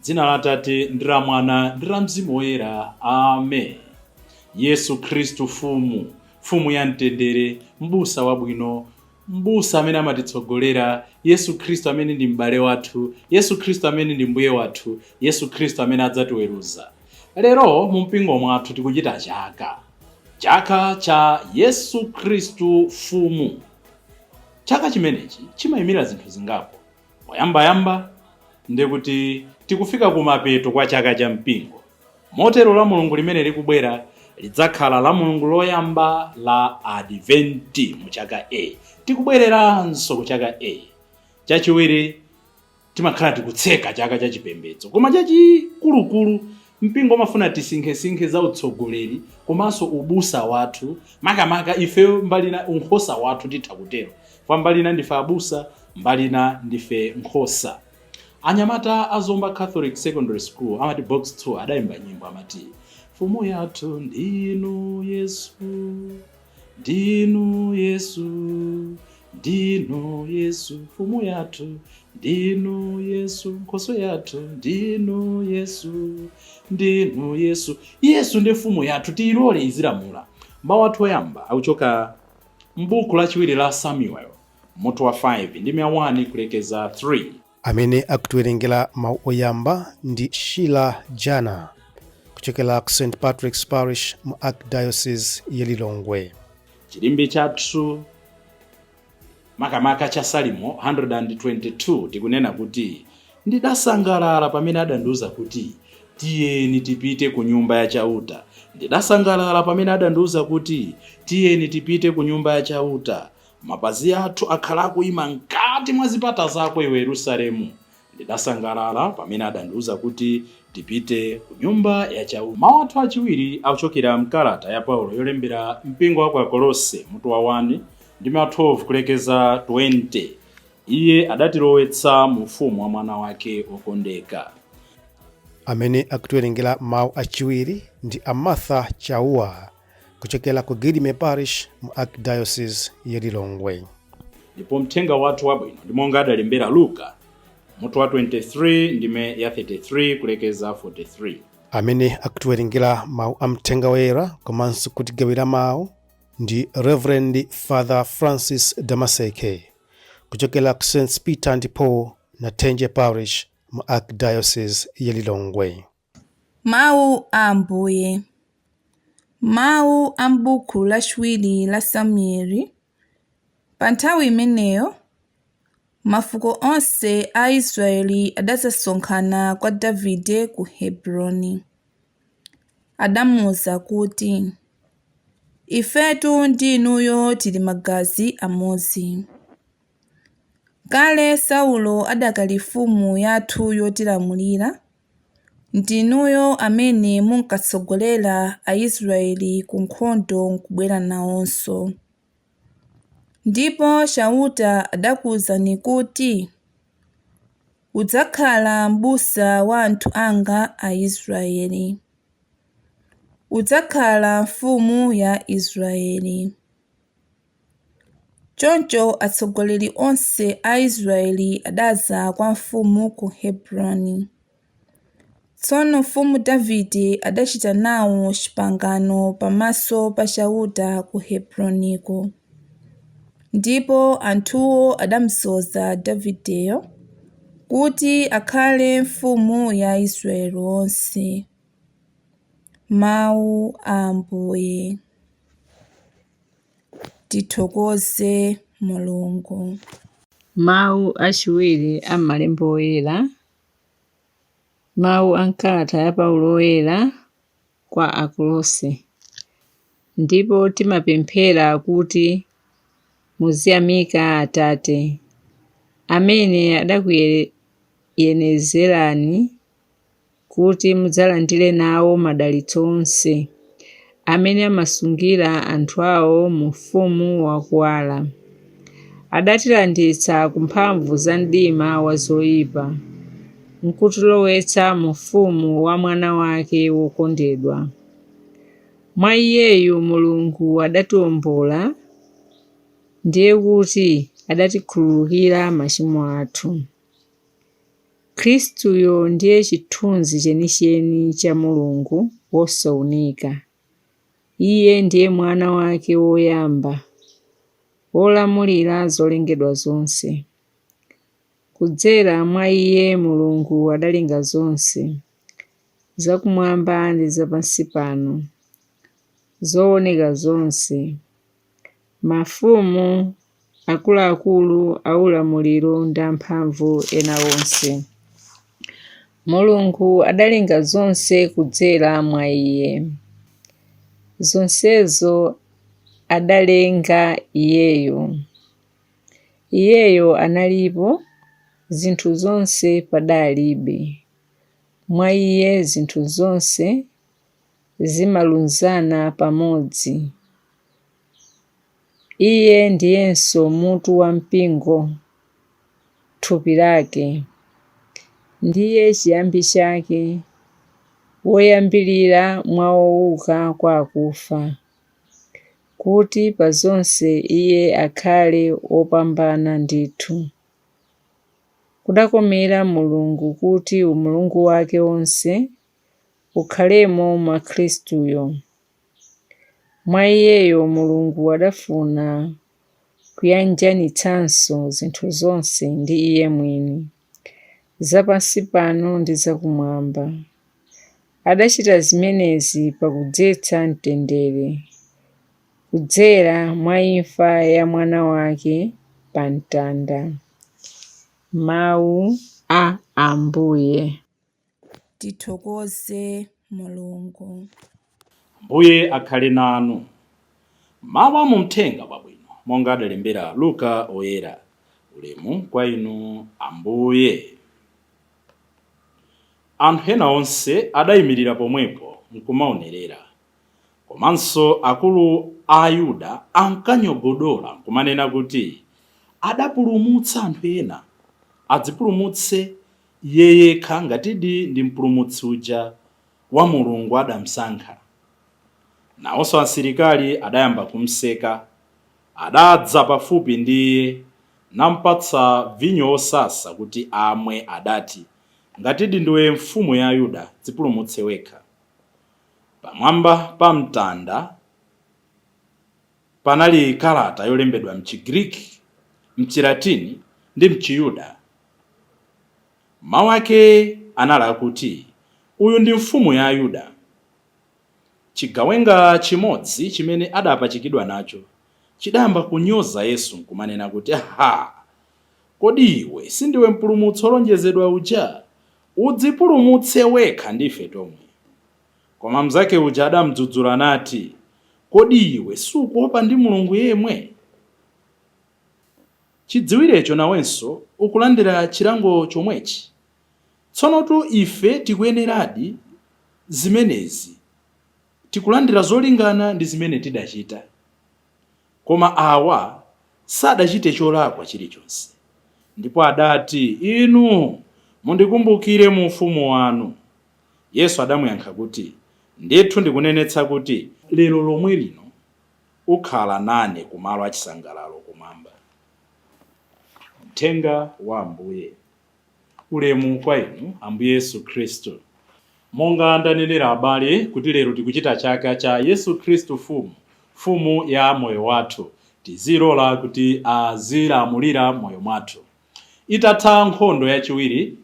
Dzina la Atate ndi la Mwana ndi la Mzimu Woyera. Amen. Yesu Khristu Mfumu, Mfumu ya mtendere, M'busa wabwino, M'busa amene amatitsogolera, Yesu Khristu amene ndi m'bale wathu, Yesu Khristu amene ndi Mbuye wathu, Yesu Khristu amene adzatiweruza. Lero mu mpingo mwathu tikuchita chaka, chaka cha Yesu Khristu Mfumu. Chaka chimenechi chimayimira zinthu zingapo. Poyambayamba ndikuti tikufika kumapeto kwa chaka cha mpingo. Motero la Mulungu limene likubwera lidzakhala la Mulungu loyamba la Adventi mu chaka A. Tikubwereranso ku chaka A. Chachiwiri, timakhala tikutseka chaka cha chipembedzo. Koma chachikulukulu, mpingo umafuna tisinkhesinkhe za utsogoleri komanso ubusa wathu, makamaka ifeyo mbali ina unkhosa wathu titha kutero. Chifukwa mbali ina ndife abusa, mbali ina ndife nkhosa. Anyamata a Zomba Catholic Secondary School amati Box 2 adayimba nyimbo amati Mfumu yathu ndinu Yesu, ndinu Yesu, ndinu Yesu, Mfumu yathu ndinu Yesu, Nkhoswe yathu ndinu Yesu, ndinu Yesu. Yesu ndi mfumu yathu, tiyilole izilamula. Mawu athu oyamba akuchoka m'buku lachiwiri la Samuel mutu wa 5 ndime ya 1 kulekeza 3. Amene akutiwerengera mawu oyamba ndi Sheila Jana kuchokera ku St Patrick's Parish mu Archdiocese ya Lilongwe. Chilimbi chathu makamaka cha Salimo 122 tikunena kuti ndidasangalala pamene adandiuza kuti tiyeni tipite ku nyumba ya Chauta. Ndidasangalala pamene adandiuza kuti tiyeni tipite ku nyumba ya Chauta. Mapazi athu akhala akuyima mkati mwa zipata zako iwe Yerusalemu. Ndidasangalala pamene adandiuza kuti tipite ku nyumba ya Chauta. Mawu athu achiwiri akuchokera mkalata ya Paulo yolembera mpingo wa ku Akolose mutu wa 1 ndime ya 12 kulekeza 20. Iye adatilowetsa mu ufumu wa mwana wake wokondeka. Amene akutiwerengera mawu achiwiri ndi a Martha Chauwa kuchokera ku Gilime Parish mu Archdiocese ya Lilongwe. Ndipo mthenga wathu wabwino ndi monga adalembera Luka mutu wa 23 ndime ya 33 kulekeza 43. Amene akutiwerengera mawu a mthenga woyera komanso kutigawira mawu ndi Reverend Father Francis Damaseke kuchokera ku St Peter and Paul Nathenje Parish mu Archdiocese ya Lilongwe. Mawu a Ambuye. Mawu a m'buku lachiwiri la Samueli. Pa nthawi imeneyo, mafuko onse a Aisraeli adadzasonkhana kwa Davide ku Hebroni. Adamuuza kuti, Ifetu ndi inuyo tili magazi amodzi. Kale Saulo adakali mfumu yathu yotilamulira, ndinuyo amene munkatsogolera Aisraeli ku nkhondo nkubwera nawonso. Ndipo Chauta adakuuzani kuti, Udzakhala m'busa wa anthu anga Aisraeli. Udzakhala mfumu ya Israeli. Choncho atsogoleri onse a Aisraeli adadza kwa mfumu ku Hebroni. Tsono mfumu Davide adachita nawo chipangano pamaso pa Chauta ku Hebroniko. Ndipo anthuwo adamudzoza Davideyo kuti akhale mfumu ya Aisraeli onse. Mawu a Ambuye. Tithokoze Mulungu. Mawu achiwiri a m'Malemba Oyera. Mawu a m'kalata ya Paulo Woyera kwa Akolose. Ndipo timapemphera kuti muziyamika Atate, amene adakuyenerezani kuti mudzalandire nawo madalitso onse, amene amasungira anthu awo mu ufumu wa kuwala. Adatilanditsa ku mphamvu za mdima wa zoipa, nkutilowetsa mu ufumu wa Mwana wake wokondedwa. Mwa Iyeyu Mulungu adatiwombola, ndiye kuti adatikhululukira machimo athu. Khristuyo ndiye chithunzi chenicheni cha Mulungu wosaoneka. Iye ndiye Mwana wake woyamba, wolamulira zolengedwa zonse. Kudzera mwa Iye Mulungu adalenga zonse, zakumwamba ndi zapansi pano, zooneka zonse, mafumu, akuluakulu aulamuliro ndi amphamvu ena onse. Mulungu adalenga zonse kudzera mwa Iye. Zonsezo adalenga Iyeyo. Iyeyo analipo, zinthu zonse padalibe. Mwa Iye zinthu zonse zimalunzana pamodzi. Iye ndiyenso mutu wa mpingo, thupi lake. Ndiye chiyambi chake, woyambirira mwa owuka kwa akufa, kuti pa zonse Iye akhale wopambana ndithu. Kudakomera Mulungu kuti umulungu wake wonse ukhalemo mwa Khristuyo. Mwa Iyeyo Mulungu adafuna kuyanjanitsanso zinthu zonse ndi Iye mwini, za pansi pano ndi za kumwamba. Adachita zimenezi pakudzetsa mtendere, kudzera mwa imfa ya Mwana wake pa mtanda. Mawu a Ambuye. Tithokoze Mulungu. Ambuye akhale nanu. Mawu a mu Mthenga Wabwino monga adalembera Luka Oyera. Ulemu kwa inu Ambuye. Anthu ena onse adayimirira pomwepo nkumaonerera. Komanso akulu a Ayuda ankanyogodola nkumanena kuti, Adapulumutsa anthu ena, adzipulumutse Iye yekha ngatidi ndi Mpulumutsi uja wa Mulungu adamsankha. Nawonso asilikali adayamba kumseka. Adadza pafupi ndi Iye, nampatsa vinyo wosasa kuti amwe, adati, Ngatidi ndiwe Mfumu ya Ayuda, dzipulumutse wekha. Pamwamba pa mtanda panali kalata yolembedwa m'Chigriki, m'Chilatini ndi m'Chiyuda. Mawu ake anali akuti, Uyu ndi Mfumu ya Ayuda. Chigawenga chimodzi chimene adapachikidwa nacho chidayamba kunyoza Yesu nkumanena kuti, Ha! Kodi iwe sindiwe Mpulumutsi wolonjezedwa uja? Udzipulumutse wekha ndi ife tomwe. Koma mnzake uja adamdzudzula nati, Kodi iwe sukuopa ndi Mulungu yemwe? Chidziwirecho nawenso ukulandira chilango chomwechi. Tsonotu ife tikuyeneradi zimenezi, tikulandira zolingana ndi zimene tidachita. Koma awa sadachite cholakwa chilichonse. Ndipo adati, Inu, mundikumbukire mu ufumu wanu. Yesu adamuyankha kuti, Ndithu ndikunenetsa kuti, lero lomwe lino ukhala nane ku malo achisangalalo kumwamba. Mthenga wa Ambuye. Ulemu kwa inu, Ambuye Yesu Khristu. Monga ndanenera abale kuti lero tikuchita chaka cha Yesu Khristu Mfumu, Mfumu ya moyo wathu. Tizilola kuti azilamulira moyo mwathu. Itatha nkhondo yachiwiri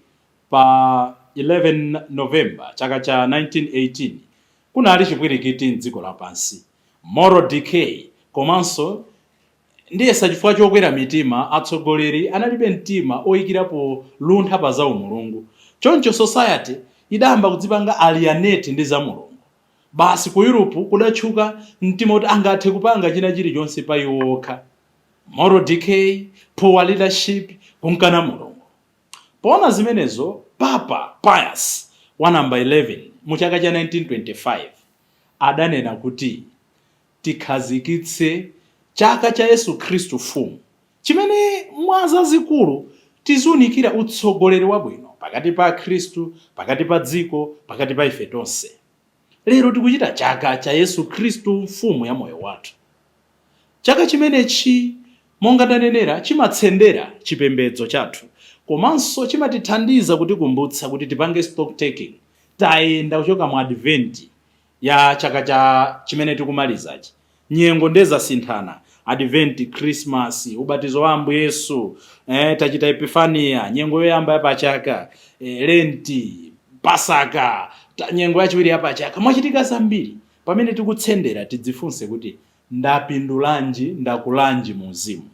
pa 11 November chaka cha 1918 kunali chipwirikiti mdziko lapansi, moral decay komanso Ndiyesa chifukwa chokwera mitima, atsogoleri analibe mtima oyikirapo luntha pa za umulungu. Choncho society idayamba kudzipanga alienate ndi za Mulungu. Basi ku Europe kudatchuka mtima oti angathe kupanga china chilichonse pa iwo okha. Moral decay, poor leadership, kumkana Mulungu. Poona zimenezo, Papa Pius wa namba 11 mu chaka cha 1925 adanena kuti tikhazikitse chaka cha Yesu Khristu Mfumu, chimene mwa zazikulu tiziunikira utsogoleri wabwino pakati pa akhristu, pakati pa dziko, pakati pa ife tonse. Lero tikuchita chaka cha Yesu Khristu Mfumu ya moyo wathu. Chaka chimenechi, monga ndanenera, chimatsendera chipembedzo chathu. Komanso chimatithandiza kutikumbutsa kuti tipange stock taking. Tayenda kuchoka mu Advent ya chaka cha chimene tikumalizachi. Nyengo ndezasinthana: Advent, Christmas, ubatizo wa Ambuye Yesu, tachita Epifania, nyengo yoyamba yapachaka, Lenti, Pasaka, nyengo yachiwiri yapachaka. Mwachitika zambiri. Pamene tikutsendera, tidzifunse kuti ndapindulanji, ndakulanji mu uzimu?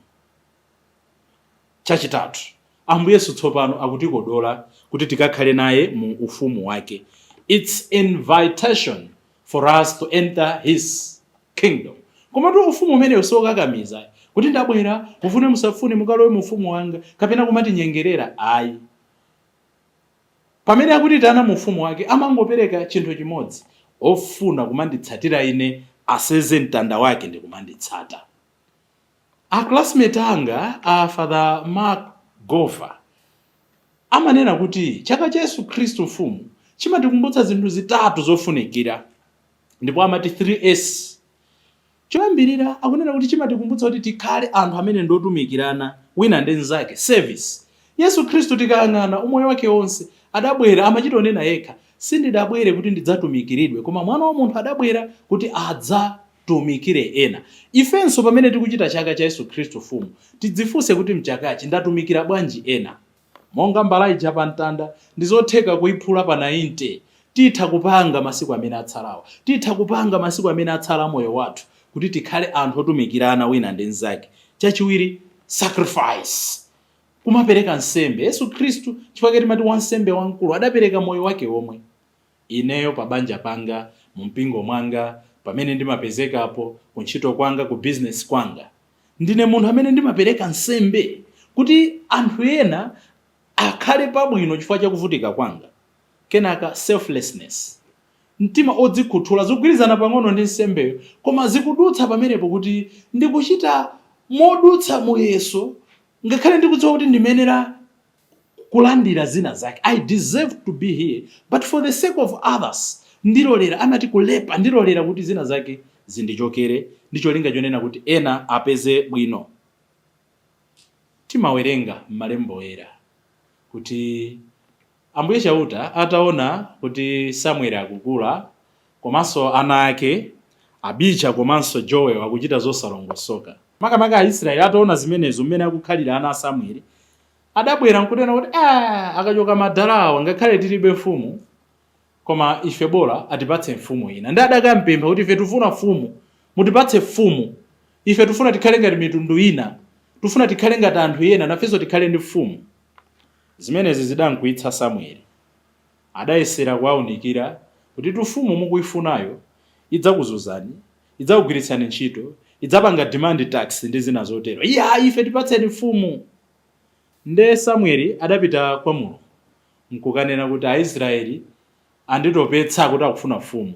Chachitatu, Ambuye Yesu tsopano akutikodola kuti tikakhale naye mu ufumu wake. It's invitation for us to enter his kingdom. Komatu ufumu umenewu siwokakamiza kuti ndabwera, mufune musafune mukalowe mu ufumu wanga, kapena kumatinyengerera, ayi. Pamene akutitana mu ufumu wake, amangopereka chinthu chimodzi: "Ofuna kumanditsatira ine aseze mtanda wake ndi kumanditsata." A classmate anga, a Father Mark Gova, amanena kuti chaka cha Yesu Khristu Mfumu chimatikumbutsa zinthu zitatu zofunikira, ndipo amati 3S. Choyambirira, akunena kuti chimatikumbutsa kuti tikhale anthu amene ndotumikirana wina ndi mnzake, service. Yesu Khristu, tikayang'ana umoyo wake wonse, adabwera, amachita onena yekha, "Sindidabwere kuti ndidzatumikiridwe, koma Mwana wa Munthu adabwera kuti adzatumikire ena." Ifenso pamene tikuchita chaka cha Yesu Khristu Mfumu, tidzifunse kuti mchakachi ndatumikira bwanji ena? Monga mbala ija pa mtanda, ndizotheka kuyiphula pa 90. Titha kupanga masiku amene atsalawa, titha kupanga masiku amene atsala moyo wathu kuti tikhale anthu otumikirana wina ndi mnzake. Chachiwiri, sacrifice, kumapereka nsembe. Yesu Khristu, chifukwa timati wansembe wamkulu, adapereka moyo wake womwe. Ineyo pa banja panga, mu mpingo mwanga, pamene ndimapezekapo, kuntchito kwanga, ku business kwanga, ndine munthu amene ndimapereka nsembe kuti anthu ena akhale pabwino chifukwa chakuvutika kwanga? Kenaka, selflessness, mtima odzikhuthula, zikugwirizana pang'ono ndi nsembeyo, koma zikudutsa pamenepo kuti ndikuchita modutsa muyeso, ngakhale ndikudziwa kuti ndimenera kulandira zina zake. I deserve to be here, but for the sake of others ndilolera, amati kulepa, ndilolera kuti zina zake zindichokere ndi cholinga chonena kuti ena apeze bwino. Timawerenga m'malembo oyera kuti Ambuye Chauta ataona kuti Samueli akukula, komanso ana ake Abija komanso Joel akuchita zosalongosoka, makamaka Aisraeli ataona zimenezo, mmene akukhalira ana a Samueli, adabwera nkunena kuti, "Ah, akachoka madalawa, ngakhale tilibe mfumu, koma ife bola atipatse mfumu ina." Ndi adakampempha kuti, "Ife tifuna mfumu, mutipatse mfumu. Ife tifuna tikhale ngati mitundu ina, tifuna tikhale ngati anthu ena, nafenso tikhale ndi mfumu." Zimenezi zidamkwiyitsa Samueli. Adayesera kuwaunikira kuti mfumu mukuifunayo idzakuzunzani, idzakugwiritsani ntchito, idzapanga demand tax ndi zina zotero. "Iya, ife tipatseni mfumu." Nde Samueli adapita kwa Mulungu nkukanena kuti, "Aisraeli anditopetsa kuti akufuna mfumu."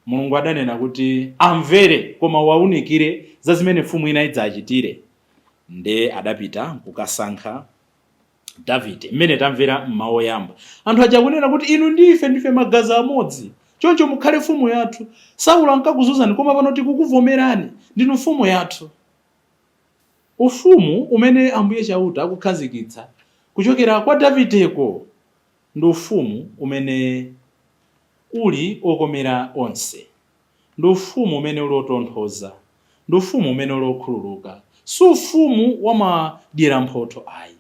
Mulungu adanena kuti amvere, koma waunikire za zimene mfumu ina idzachitire. Nde adapita nkukasankha Davide, mmene tamvera mmawu oyamba. Anthu aja akunena kuti, "Inu ndife ndife magazi amodzi, choncho mukhale mfumu yathu. Saulo ankakuzunzani, koma pano tikukuvomerani, ndinu mfumu yathu." Ufumu umene Ambuye Chauta akukhazikitsa kuchokera kwa Davideko ndi ufumu umene uli okomera onse, ndi ufumu umene uli otonthoza, ndi ufumu umene uli okhululuka, si ufumu wamadyera mphotho, ayi.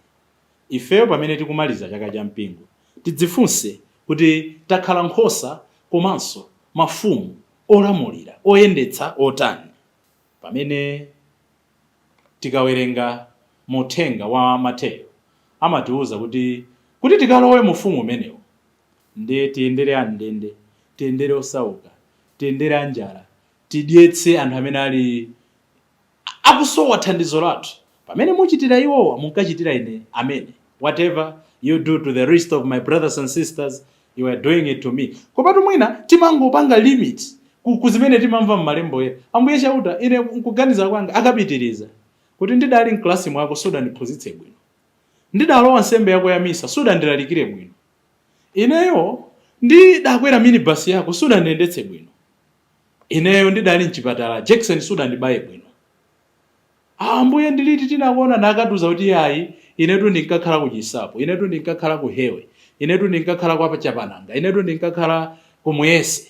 Ifeyo pamene tikumaliza chaka cha mpingo, tidzifunse kuti takhala nkhosa komanso mafumu olamulira, oyendetsa otani? Pamene tikawerenga mu uthenga wa Mateyo, amatiwuza kuti tikalowe mu ufumu umenewu, ndiye tiyendere amndende, tiyendere osauka, tiyendere anjala, tidyetse anthu amene ali akusowa thandizo lathu. "Pamene muchitira iwowa, munkachitira ine amene." "Whatever you do to the rest of my brothers and sisters, you are doing it to me." Komatu mwina timangopanga limit ku zimene timamva m'malembo ena. Ambuye Chauta, ine nkuganiza kwanga, akapitiriza kuti, "Ndidali mklasi mwako, sudandiphunzitse bwino. Ndidalowa nsembe yako ya misa, sudandilalikire bwino. Ineyo ndidakwera minibus yako, sudandiyendetse bwino. Ineyo ndidali mchipatala, jekeseni sudandibaye bwino. Ambuye, ndiliti tinakuona?" Nakatuza kuti, "Ayi, Inetu ndinkakhala ku Chisapo, inetu ndinkakhala ku Hewe, inetu ndinkakhala kwa Chapananga, inetu ndinkakhala ku Muyese.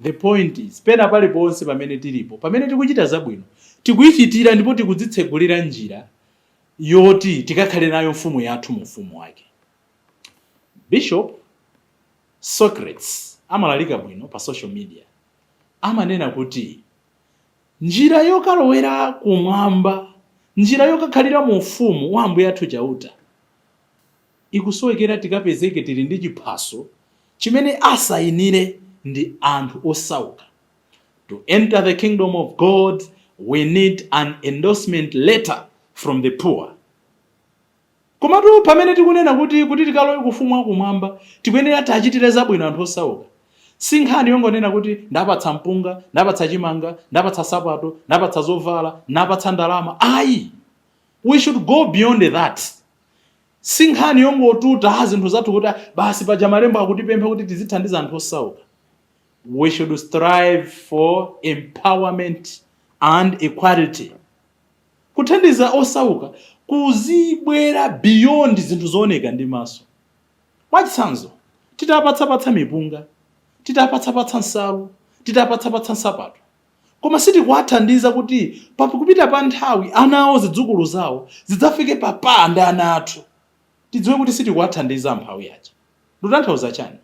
The point is, pena paliponse pamene tilipo, pamene tikuchita zabwino, tikuyichitira ndipo tikudzitsegulira njira yoti tikakhale nayo mfumu yathu mu ufumu wake. Bishop Socrates amalalika bwino pa social media. Amanena kuti njira yokalowera kumwamba, njira yokakhalira mu ufumu wa Ambuye athu Chauta, ikusowekera tikapezeke tili ndi chiphaso chimene asayinire ndi anthu osauka. To enter the kingdom of God, we need an endorsement letter from the poor. Komatu pamene tikunena kuti tikalowe kufumu wakumwamba tikuyenera tachitire zabwino anthu osauka, si nkhani yongonena kuti ndapatsa mpunga, ndapatsa chimanga, ndapatsa sapato, ndapatsa zovala, ndapatsa ndalama. Ayi, we should go beyond that. Si nkhani yongotuta zinthu zathu kuti basi, paja malembo akutipempha kuti tizithandiza anthu osauka. We should strive for empowerment and equality. Kuthandiza osauka kuzibwera beyond zinthu zooneka ndi maso. Mwachitsanzo, titapatsapatsa mipunga, titapatsapatsa nsalu, titapatsapatsa nsapato, koma sitikuwathandiza kuti pakupita pa nthawi ana awo, zidzukulu zawo zidzafike papa ndi ana athu, tidziwe kuti sitikuwathandiza amphawi aja. Ndikutanthauza chani?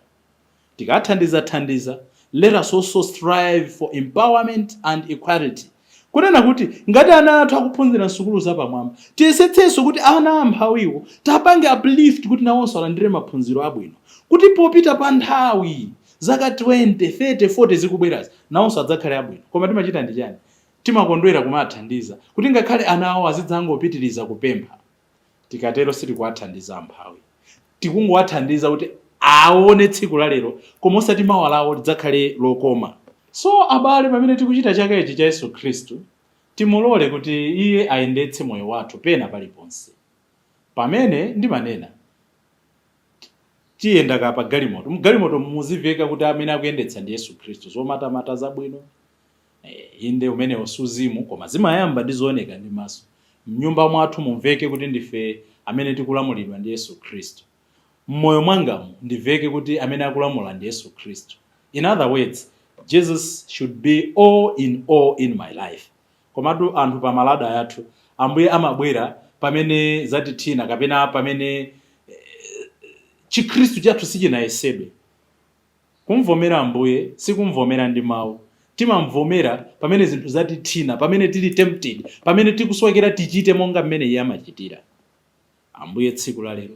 Tikathandiza thandiza, let us also strive for empowerment and equality, kunena kuti ngati ana athu akuphunzira nsukulu zapamwamba, tiyesetsenso kuti ana amphawiwo tapange uplift kuti nawonso alandire maphunziro abwino, kuti popita pa nthawi, zaka 20, 30, 40 zikubwerazi, nawonso adzakhale abwino. Koma timachita ndi chani? Timakondwera kumathandiza kuti ngakhale ana awo azidzangopitiriza kupempha. Tikatero sitikuwathandiza amphawi, tikungowathandiza kuti aone tsiku la lero, koma osati mawa lawo lidzakhale lokoma. So abale, pamene tikuchita chaka ichi cha Yesu Khristu, timulole kuti iye ayendetse moyo wathu pena paliponse. Pamene ndimanena tiyenda ka pa galimoto, mgalimoto muziveka kuti amene akuyendetsa ndi Yesu Khristu, zomatamata zabwino. Inde, umenewo suzimu, koma zimayamba ndi zooneka ndi maso. Mnyumba mwathu mumveke kuti ndife amene tikulamulidwa ndi Yesu Khristu. Mmoyo mwangamu ndiveke kuti amene akulamula ndi Yesu Khristu. In other words, Jesus should be all in all in my life. Komatu anthu pa malada yathu, Ambuye amabwera pamene zatithina kapena pamene chikhristu chathu sichinayesedwe. Kumvomera Ambuye sikumvomera ndi mawu. Timamvomera pamene zinthu zatithina, pamene tili tempted, pamene tikusowekera tichite monga mmene iye amachitira. Ambuye, tsiku la lero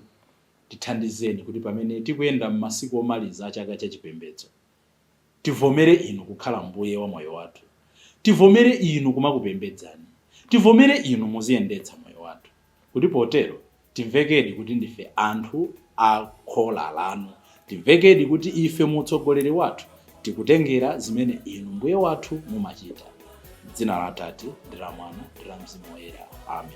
tithandizeni kuti pamene tikuyenda m'masiku omaliza a chaka chachipembedzo, tivomere inu kukhala Mbuye wa moyo wathu, tivomere inu kumakupembedzani, tivomere inu muziyendetsa moyo wathu, kuti potero timvekedi kuti ndife anthu a khola lanu, timvekedi kuti ife mu utsogoleri wathu tikutengera zimene inu Mbuye wathu mumachita. Dzina la Atate ndi la Mwana ndi la Mzimu Woyera, amen.